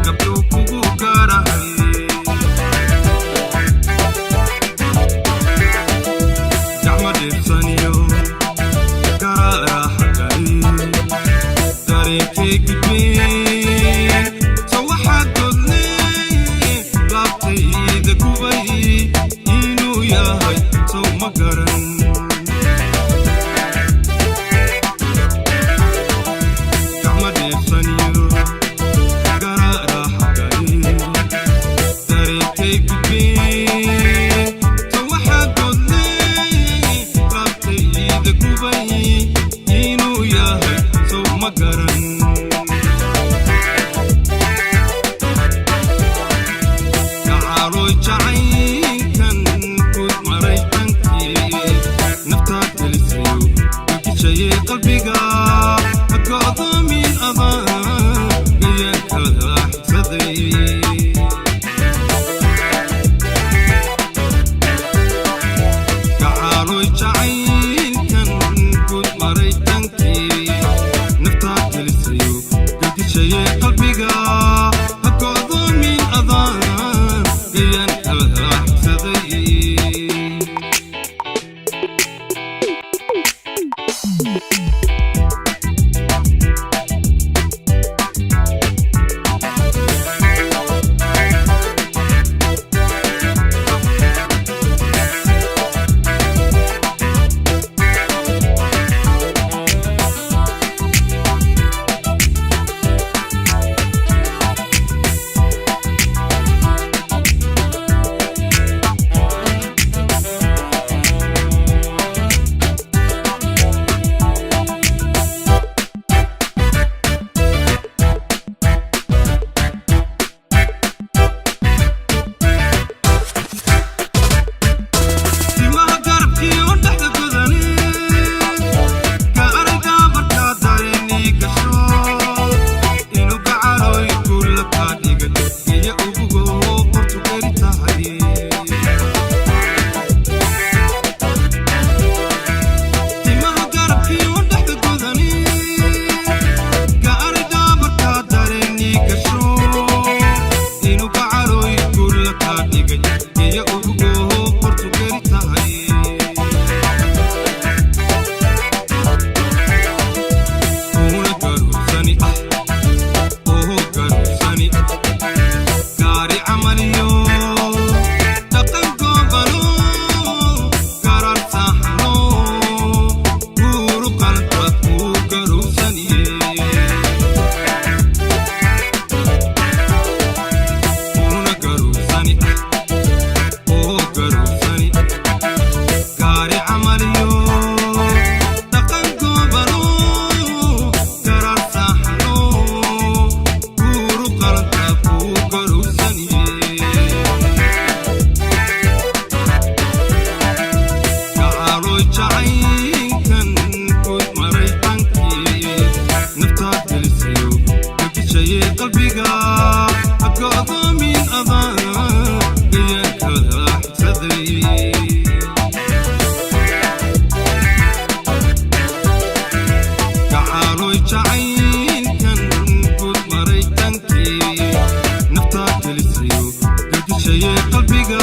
Gabdhuu kugu gaarahay. Gacmo dhiibsaniyo garaaraxa gali dareenkay gudbeen so waxaa godley laabtayda gubay inuu yahay sow ma garan. Gacmo dhiibsaniyo garaaraxa gali dareenkay gudbeen so waxaa godley laabtayda gubay inuu yahay sow ma garan. Gacaloy jacaylkan guud maray tankii naftaad gelisayo gilgishayay qalbiga hago'doomin adaan gayaankada xigsaday. Gacaloy jacaylkan guud maray tankii naftaad gelisayo gilgishayay qalbiga hago'doomin adaan gayaankada xigsaday. Timaha garabkii oo dhexda godani ka araggaa markaa dareenii gasho inuu gacalooy guula kaa dhigay iyo ugugo qortu geri tahay. Timaha garabkii oo dhexda godani ka araggaa markaa dareenii gasho inuu gacalooy guula kaa dhigay iyo ugugo qortu geri tahay. Una garuursani ah oo garuursani gaari camaliyo dhaqan goobano garar saxano guuru qalanta kuu garuursaniye. Una garuursani ah oo garuursani gaari camaliyo dhaqan goobano garar saxano guuru qalanta kuu garuursaniye. Gacaloy jacaylkan guud maray tankii naftaad gelisayo gilgishayay qalbiga hago'doomin adaan gayaankada xigsaday. Gacaloy jacaylkan guud maray tankii naftaad gelisayo gilgishayay qalbiga.